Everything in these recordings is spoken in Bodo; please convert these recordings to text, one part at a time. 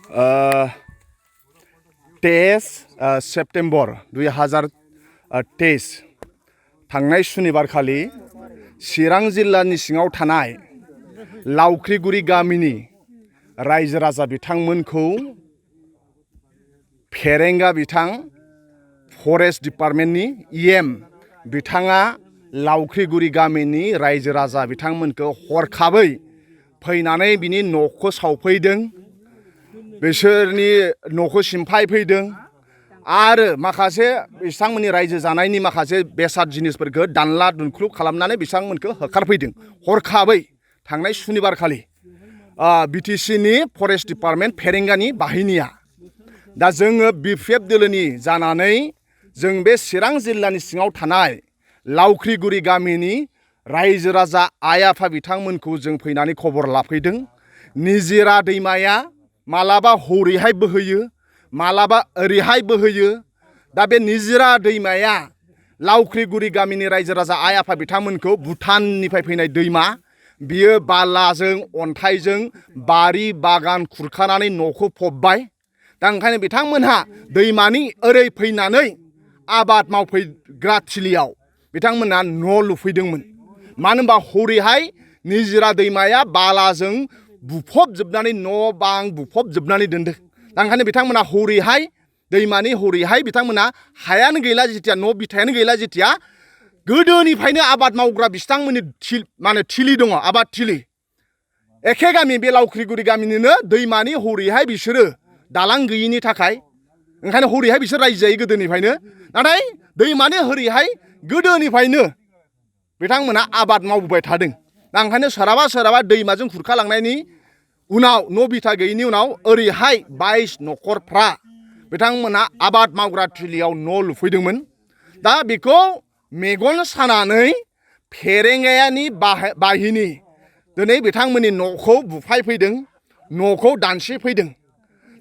23 सेप्टेम्बर 2023 थांनाय सुनिबार खालि चिरां जिल्लानि सिङाव थानाय लावख्रिगुरि गामिनि रायजो राजा बिथांमोनखौ फेरेंगा बिथां फरेस्ट डिपार्टमेन्टनि इएम बिथाङा लावख्रिगुरि गामिनि रायजो राजा बिथांमोनखौ हरखाबै फैनानै बिनि न'खौ सावफैदों, बिसोरनि न'खौ सिमफाय फैदों आरो माखासे बिथांमोननि रायजो जानायनि माखासे बेसाद जिनिसफोरखौ दानला दुनख्लु खालामनानै बिथांमोनखौ होखारफैदों हरखाबै थांनाय सुनिबार खालि बिटिसिनि फरेस्ट डिपार्टमेन्ट फेरेंगानि बाहिनिया। दा जोङो बिपिएफ दोलोनि जानानै जों बे चिरां जिल्लानि सिङाव थानाय लावख्रिगुरि गामिनि रायजो राजा आइ आफा बिथांमोनखौ जों फैनानै खबर लाफैदों। निजिरा दैमाया मालाबा हरैहाय बोहैयो, मालाबा ओरैहाय बोहैयो। दा बे निजिरा दैमाया लावख्रिगुरि गामिनि रायजो राजा आइ आफा बिथांमोनखौ भुटाननिफ्राय फैनाय दैमा, बियो बालाजों अन्थाइजों बारि बागान खुरखानानै न'खौ फबबाय। दा ओंखायनो बिथांमोनहा दैमानि ओरै फैनानै आबाद मावफैग्रा थिलियाव बिथांमोनहा न' लुफैदोंमोन। मानो होनबा हरैहाय निजिरा दैमाया बालाजों बुफबजोबनानै न' बां बुफबजोबनानै दोनदों। दा ओंखायनो बिथांमोनहा हरैहाय दैमानि हरैहाय बिथांमोनहा हायानो गैला जेथिया, न' बिथायानो गैला जेथिया, गोदोनिफ्रायनो आबाद मावग्रा बिथांमोननि थिलि दङ, आबाद थिलि। एखे गामि बे लावख्रिगुरि गामिनिनो दैमानि हरैहाय बिसोरो दालां गैयिनि थाखाय ओंखायनो हरैहाय बिसोर रायजो जायो गोदोनिफ्रायनो। नाथाय दैमानि हरैहाय गोदोनिफ्रायनो बिथांमोनहा आबाद मावबोबाय थादों। दा ओंखायनो सोरहाबा दैमाजों खुरखालांनायनि उनाव न' बिथा गैयिनि उनाव ओरैहाय 22 न'खरफ्रा बिथांमोनहा आबाद मावग्रा थिलियाव न' लुफैदोंमोन। दा बेखौ मेगन सानानै फेरेंगायानि बाहिनि दिनै बिथांमोननि न'खौ बुफायफैदों, न'खौ दानस्रिफैदों।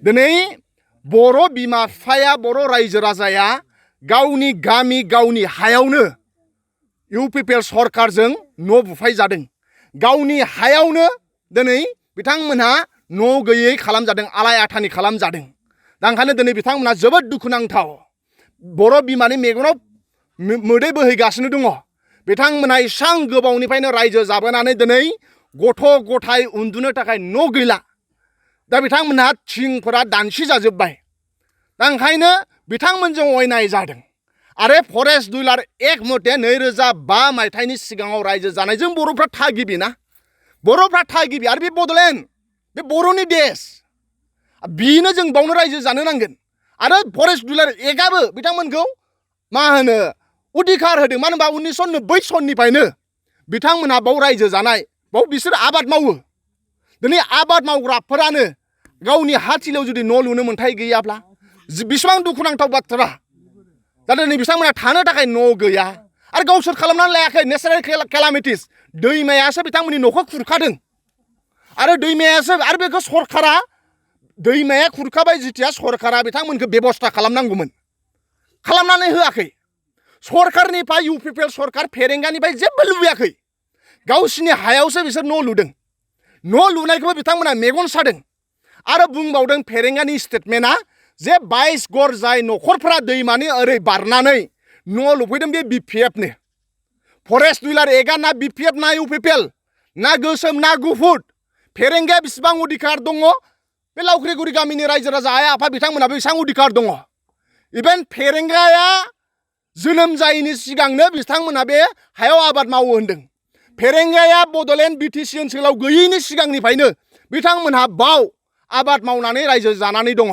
दिनै बर' बिमा बिफाया, बर' रायजो राजाया गावनि गामि गावनि हायावनो इउपिपिएल सरकारजों न' बुफाय जादों। गावनि हायावनो दिनै बिथांमोनहा न' गैयै खालामजादों, आलाय आथानि खालामजादों। दा ओंखायनो दिनै बिथांमोनहा जोबोद दुखुनांथाव। बर' बिमानि मेगनाव मोदै बोहैगासिनो दङ। बिथांमोनहा एसां गोबावनिफ्रायनो रायजो जाबोनानै दिनै गथ' गथाय उन्दुनो थाखाय न' गैला। दा बिथांमोनहा थिंफोरा दानसि जाजोब्बाय। दा ओंखायनो बिथांमोनजों अयनाय जादों। आरो फरेस्ट दुलार एक्ट मथे 2005 मायथाइनि सिगाङाव रायजो जानायजों बर'फ्रा थागिबि ना, बर'फ्रा थागिबि। आरो बे बड'लेण्ड, बे बर'नि देश, बेनो जों बावनो रायजो जानो नांगोन। आरो फरेस्ट दुलार एक्टआबो बिथांमोनखौ मा होनो अधिकार होदों। मानो होनबा 1990 सननिफ्रायनो बिथांमोनहा बाव रायजो जानाय, बाव बिसोर आबाद मावो। दिनै आबाद मावग्राफोरानो गावनि हा थिलियाव जुदि न' लुनो मोन्थाय गैयाब्ला बेसेबां दुखुनांथाव बाथ्रा। दा दिनै बिथांमोनहा थानो थाखाय न' गैया। आरो गावसोर खालामनानै लायाखै, नेचारेल केलामिटिस, दैमायासो बिथांमोननि न'खौ खुरखादों। आरो दैमायासो, आरो बेखौ सरकारा, दैमाया खुरखाबाय जेथिया सरकारा बिथांमोनखौ बेबस्था खालामनांगौमोन, खालामनानै होआखै। सरकारनिफ्राय इउपिपिएल सरकार फेरेंगानिफ्राय जेबो लुबैयाखै। गावसिनि हायावसो बिसोर न' लुदों। न' लुनायखौबो बिथांमोना मेगन सादों। आरो बुंबावदों फेरेंगानि स्टेटमेन्टआ जे 22 घर जाय न'खरफ्रा दैमानि ओरै बारनानै न' लुफैदों बे बिपिएफनो। फरेस्ट दुलार एक्टआ ना बिपिएफ ना इउपिपिएल, ना गोसोम ना गुफुर, फेरेंगाया बेसेबां अधिकार दङ, बे लावख्रिगुरि गामिनि रायजो राजा आइ आफा बिथांमोनाबो बेसेबां अधिकार दङ। इभेन फेरेंगाया जोनोम जायैनि सिगांनो बिथांमोना बे हायाव आबाद मावो होनदों। फेरेंगाया बड'लेण्ड बिटिसि ओनसोलाव गैयैनि सिगांनिफ्रायनो बिथांमोनहा बाव आबाद मावनानै रायजो जानानै दङ।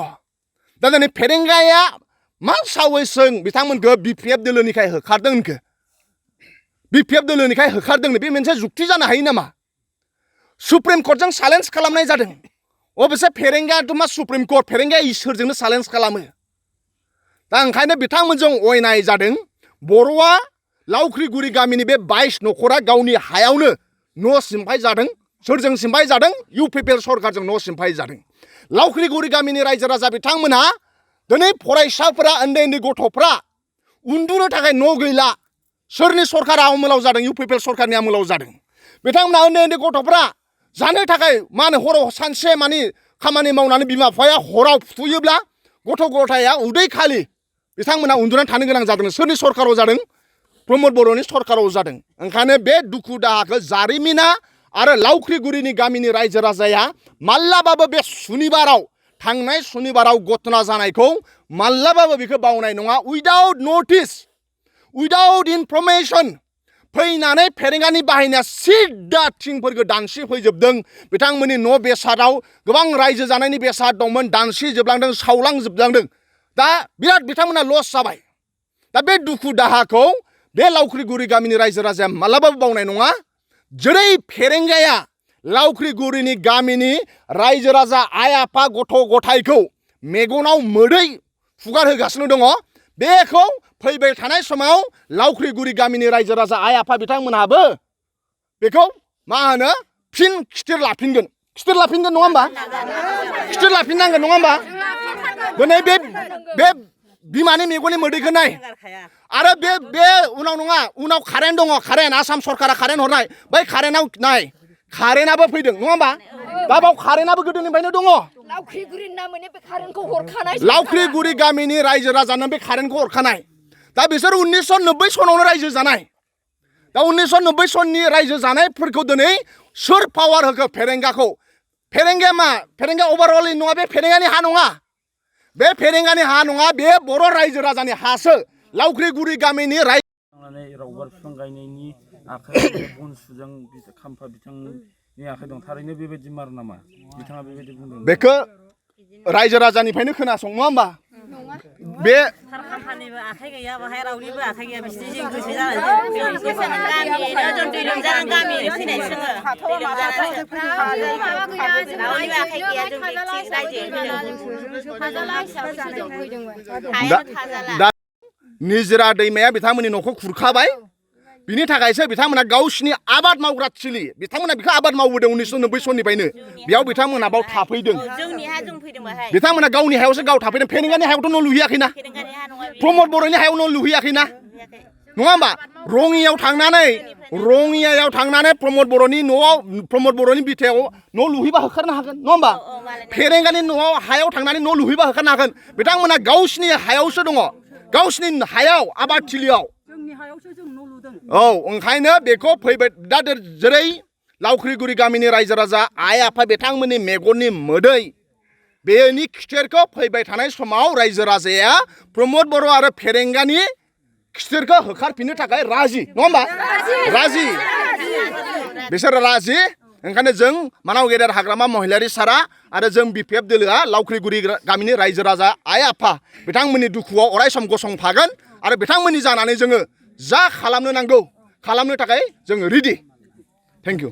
दा दिनै फेरेंगाया मा सावैसों बिथांमोनखौ बिपिएफ दोलोनिखाय होखारदों होनखो? बिपिएफ दोलोनिखाय होखारदों, बे मोनसे जुक्ति जानो हायो नामा? सुप्रिम कर्टजों चेलेन्ज खालामनाय जादों। अबयसे फेरेंगायाथ' मा सुप्रिम कर्ट, फेरेंगाया इसोरजोंनो चेलेन्ज खालामो। दा ओंखायनो बिथांमोनजों अयनाय जादों। बर'आ लावख्रिगुरि गामिनि बे 22 न'खरा गावनि हायावनो न' सिमफाय जादों। सोरजों सिमफाय जादों? इउपिपिएल सरकारजों न' सिमफाय जादों। लावख्रिगुरि गामिनि रायजो राजा बिथांमोनहा दिनै फरायसाफोरा, उन्दै उन्दै गथ'फ्रा उन्दुनो थाखाय न' गैला। सोरनि सरकारा आमोलाव जादों? इउपिपिएल सरकारनि आमोलाव जादों। बिथांमोनहा उन्दै उन्दै गथ'फ्रा जानो थाखाय मा होनो हराव सानसे मानि खामानि मावनानै बिमा बिफाया हराव फुथुयोब्ला गथ' गथाया उदै खालि बिथांमोना उन्दुनानै थानो गोनां जादों। सोरनि सरकाराव जादों? प्रमद बर'नि सरकाराव जादों। ओंखायनो बे दुखु दाहाखौ जारिमिना आरो लावख्रिगुरिनि गामिनि रायजो राजाया माब्लाबाबो बे सुनिबाराव थांनाय सुनिबाराव घटना जानायखौ माब्लाबाबो बेखौ बावनाय नङा। उइदाउट नटिस, उइदाउट इनफरमेसन फैनानै फेरेंगानि बाहायनाया सिदा थिंफोरखौ दानसि फैजोबदों। बिथांमोननि न' बेसादाव गोबां रायजो जानायनि बेसाद दंमोन, दानसि जोबलांदों, सावलांजोबलांदों। दा बिराद बिथांमोना लस जाबाय। दा बे दुखु दाहाखौ बे लावख्रिगुरि गामिनि रायजो राजाया मालाबाबो बावनाय नङा। जेरै फेरेंगाया लावख्रिगुरिनि गामिनि रायजो राजा आइ आफा गथ' गथायखौ मेगनाव मोदै फुगारहोगासिनो दङ, बेखौ फैबाय थानाय समाव लावख्रिगुरि गामिनि रायजो राजा आइ आफा बिथांमोनहाबो बेखौ मा होनो फिन खिथेर लाफिनगोन। खिथेर लाफिनगोन नङा होमबा? खिथेर लाफिननांगोन नङा होमबा? दिनै बे बिमानि मेगननि मोदैखौ नाय। आरो बे उनाव नङा, उनाव कारेन्ट दङ, कारेन्ट आसाम सरकारा कारेन्ट हरनाय, बै कारेन्टआव नाय, कारेन्टआबो फैदों नङा होमबा? दा बाव कारेन्टआबो गोदोनिफ्रायनो दङ। लावख्रिगुरि गामिनि रायजो राजानो बे कारेन्टखौ हरखानाय। दा बिसोर 1990 सनावनो रायजो जानाय। दा 1990 सननि रायजो जानायफोरखौ दिनै सोर पावार होखो फेरेंगाखौ? फेरेंगाया मा? फेरेंगा अभारअल नङा, बे फेरेंगानि हा नङा। बे फेरेंगानि हा नङा, बे बर' रायजो राजानि हासो। लावख्रिगुरि गामिनि रावबार बिफां गायनायनि आखाइ बन सुजों खाम्फा बिथांनि आखाइ दं। थारैनो बेबायदि मार नामा? बिथाङा बेबायदि बुंदों। बेखौ रायजो राजानिफ्रायनो खोनासं नङा होमबा? बे खाम्फानिबो आखाइ गैया, बाहाय रावनिबो आखाइ गैया। बिसोरनि जों गोसो जानानै गामियैनो जों दै लोमजानानै गामियैनो फैनाय जोङो। दै लोमजानानै रावनिबो आखाइ गैया, जों बे रायजोयैनो दा निजोरा दैमाया बिथांमोननि न'खौ खुरखाबाय। बिनि थाखायसो बिथांमोना गावसिनि आबाद मावग्रा थिलि, बिथांमोना बेखौ आबाद मावबोदों 1990 सननिफ्रायनो। बेयाव बिथांमोना बाव थाफैदों। बिथांमोना गावनि हायावसो गाव थाफैदों। फेरेंगानि हायावथ' न' लुहैयाखैना, प्रमद बर'नि हायाव न' लुहैयाखैना, नङा होमबा? रङियायाव थांनानै प्रमद बर'नि न'आव, प्रमद बर'नि बिथायाव न' लुहैबा होखारनो हागोन नङा होमबा? फेरेंगानि न'आव हायाव थांनानै न' लुहैबा होखारनो हागोन। बिथांमोना गावसिनि हायावसो दङ, गावसिनि हायाव आबाद थिलियाव। औ, ओंखायनो बेखौ फैबाय दा जेरै लावख्रिगुरि गामिनि रायजो राजा आइ आफा बिथांमोननि मेगननि मोदै, बेनि खिथेरखौ फैबाय थानाय समाव रायजो राजाया प्रमद बर' आरो फेरेंगानि खिथेरखौ होखारफिननो थाखाय राजि नङा होमबा? राजि, बिसोरो राजि। ओंखायनो जों मानाव गेदेर हाग्रामा महिलारि सारा आरो जों बिपिएफ दोलोआ लावख्रिगुरि गामिनि रायजो राजा आइ आफा बिथांमोननि दुखुआव अरायसम गसंफागोन। आरो बिथांमोननि जानानै जोङो जा खालामनो नांगौ खालामनो थाखाय जोङो रेडि। Thank you.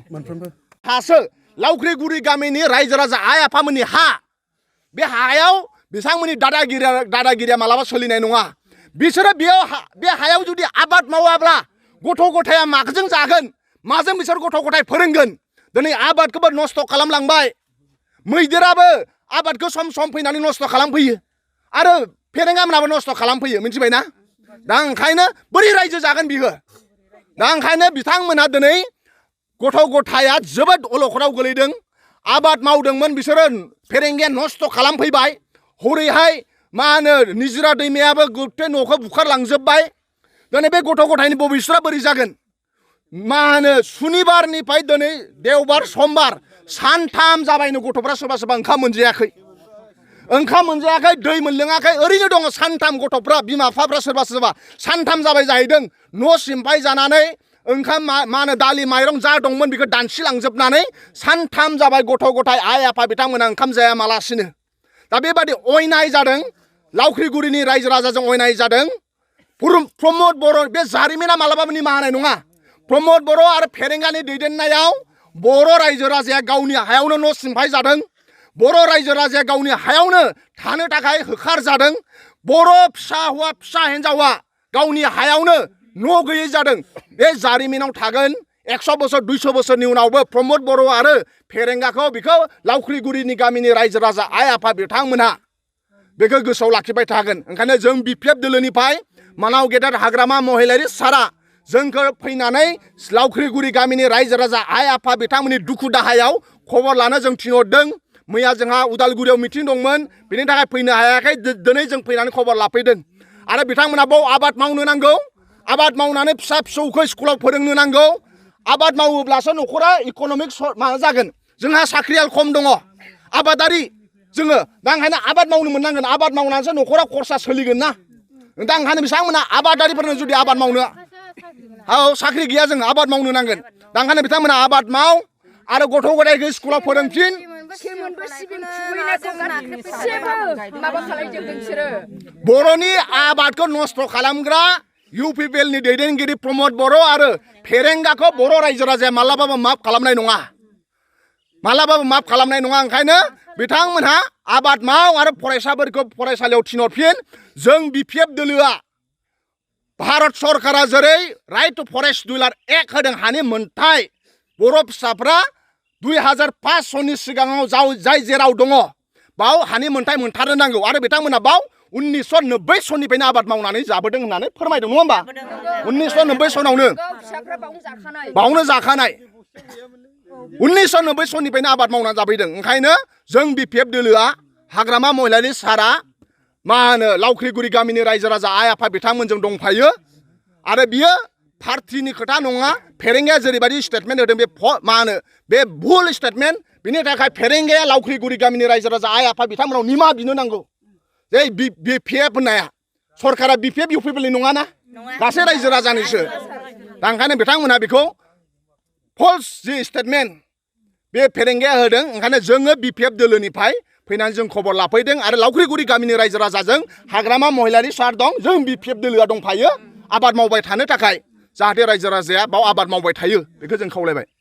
हासो लावख्रिगुरि गामिनि रायजो राजा आइ आफामोननि हा। बे हायाव बिथांमोननि दादागिरिया मालाबा सोलिनाय नङा। बिसोरो बे हायाव जुदि आबाद मावाब्ला गथ' गथाया माजों जागोन, माजों बिसोर गथ' गथाय फोरोंगोन? दिनै आबादखौबो नस्थ' खालामलांबाय। मैदेराबो आबादखौ सम सम फैनानै नस्थ' खालामफैयो आरो फेरेंगामोनाबो नस्थ' खालामफैयो, मिथिबायना? दा ओंखायनो बोरै रायजो जागोन बियो? दा ओंखायनो बिथांमोना दिनै गथ' गथाया जोबोद अलखदाव गोलैदों। आबाद मावदोंमोन बिसोरो, फेरेंगाया नस्थ' खालामफैबाय। हरैहाय मा होनो निजोरा दैमायाबो गथे न'खौ बुखारलांजोबबाय। दिनै बे गथ' गथायनि भबिष्यआ बोरै जागोन? मा होनो सुनिबारनिफ्राय दिनै देवबार समबार सानथाम जाबायनो गथ'फ्रा सोरबा सोरबा ओंखाम मोनजायाखै, दै मोनलोङाखै, ओरैनो दङ सानथाम गथ'फ्रा। बिमा बिफाफ्रा सोरबा सोरबा सानथाम जाबाय जाहैदों न' सिमफाय जानानै ओंखाम मा होनो दालि माइरं जा दंमोन बेखौ दानसिलांजोबनानै सानथाम जाबाय गथ' गथाय आइ आफा बिथांमोना ओंखाम जायामालासिनो। दा बेबादि अयनाय जादों, लावख्रिगुरिनि रायजो राजाजों अयनाय जादों। प्रमद बर' बे जारिमिना मालाबाबो निमाहा होनाय नङा। प्रमद बर' आरो फेरेंगानि दैदेननायाव बर' रायजो राजाया गावनि हायावनो न' सिमफाय जादों। बर' रायजो राजाया गावनि हायावनो थानो थाखाय होखार जादों। बर' फिसा हौवा फिसा हिन्जावा गावनि हायावनो न' गैयै जादों। बे जारिमिनाव थागोन। 100 बोसोर 200 बोसोरनि उनावबो प्रमद बर' आरो फेरेंगाखौ बेखौ लावख्रिगुरिनि गामिनि रायजो राजा आइ आफा बिथांमोनहा बेखौ गोसोआव लाखिबाय थागोन। ओंखायनो जों बिपिएफ दोलोनिफ्राय मानाव गेदेर हाग्रामा महिलारि सारा जोंखौ फैनानै लावख्रिगुरि गामिनि रायजो राजा आइ आफा बिथांमोननि दुखु दाहायाव खबर लानो जों थिनहरदों। मैया जोंहा उदालगुरियाव मिटिं दंमोन बेनि थाखाय फैनो हायाखै दिनै जों फैनानै खबर लाफैदों आरो बिथांमोना बाव आबाद मावनो नांगौ आबाद मावनानै फिसा फिसौखौ स्कुलाव फोरोंनो नांगौ आबाद मावोब्लासो न'खरा इक'नमिक माबा जागोन जोंहा साख्रियाल खम दङ आबादारि जोङो दा ओंखायनो आबाद मावनो मोननांगोन आबाद मावनानैसो न'खरा खरसा सोलिगोन ना दा ओंखायनो बिथांमोना आबादारिफोरनो जुदि आबाद मावनो औ साख्रि गैया जों आबाद मावनो नांगोन दा ओंखायनो बिथांमोना आबाद माव आरो गथ' गथायखौ स्कुलाव फोरोंफिन बर'नि आबादखौ नस्थ' खालामग्रा इउपिपिएलनि दैदेनगिरि प्रमद बर' आरो फेरेंगाखौ बर' रायजो राजाया मालाबाबो माफ खालामनाय नङा मालाबाबो माफ खालामनाय नङा ओंखायनो बिथांमोनहा आबाद माव आरो फरायसाफोरखौ फरायसालियाव थिनहरफिन जों बिपिएफ दोलोआ भारत सरकारा जेरै राइट टु फरेस्ट डुलार एक्ट होदों हानि मोनथाय बर' फिसाफ्रा 2005 सननि सिगाङाव जाय जेराव दङ बाव हानि मोनथाय मोनथारनो नांगौ आरो बिथांमोना बाव 1990 सननिफ्रायनो आबाद मावनानै जाबोदों होननानै फोरमायदों नङा होमबा 1990 सनावनो बावनो जाखानाय 1990 सननिफ्रायनो आबाद मावनानै जाबोदों ओंखायनो जों बिपिएफ दोलोआ हाग्रामा महिलारि सारा मा होनो लावख्रिगुरि गामिनि रायजो राजा आइ आफा बिथांमोनजों दंफायो आरो बियो पार्टिनि खोथा नङा फेरेंगाया जेरैबायदि स्टेटमेन्ट होदों बे मा होनो बे भुल स्टेटमेन्ट बिनि थाखाय फेरेंगाया लावख्रिगुरि गामिनि रायजो राजा आइ आफा बिथांमोनाव निमाहा बिनो नांगौ जे बिपिएफ होननाया सरकारा बिपिएफ इउपिपिएलनि नङाना गासै रायजो राजानिसो दा ओंखायनो बिथांमोनहा बेखौ फल्स जि स्टेटमेन्ट बे फेरेंगाया होदों ओंखायनो जोङो बिपिएफ दोलोनिफ्राय फैनानै जों खबर लाफैदों आरो लावख्रिगुरि गामिनि रायजो राजाजों हाग्रामा महिलारि सार दं जों बिपिएफ दोलोआ दंफायो आबाद मावबाय थानो थाखाय जाहाथे रायजो राजाया बाव आबाद मावबाय थायो बेखौ जों खावलायबाय।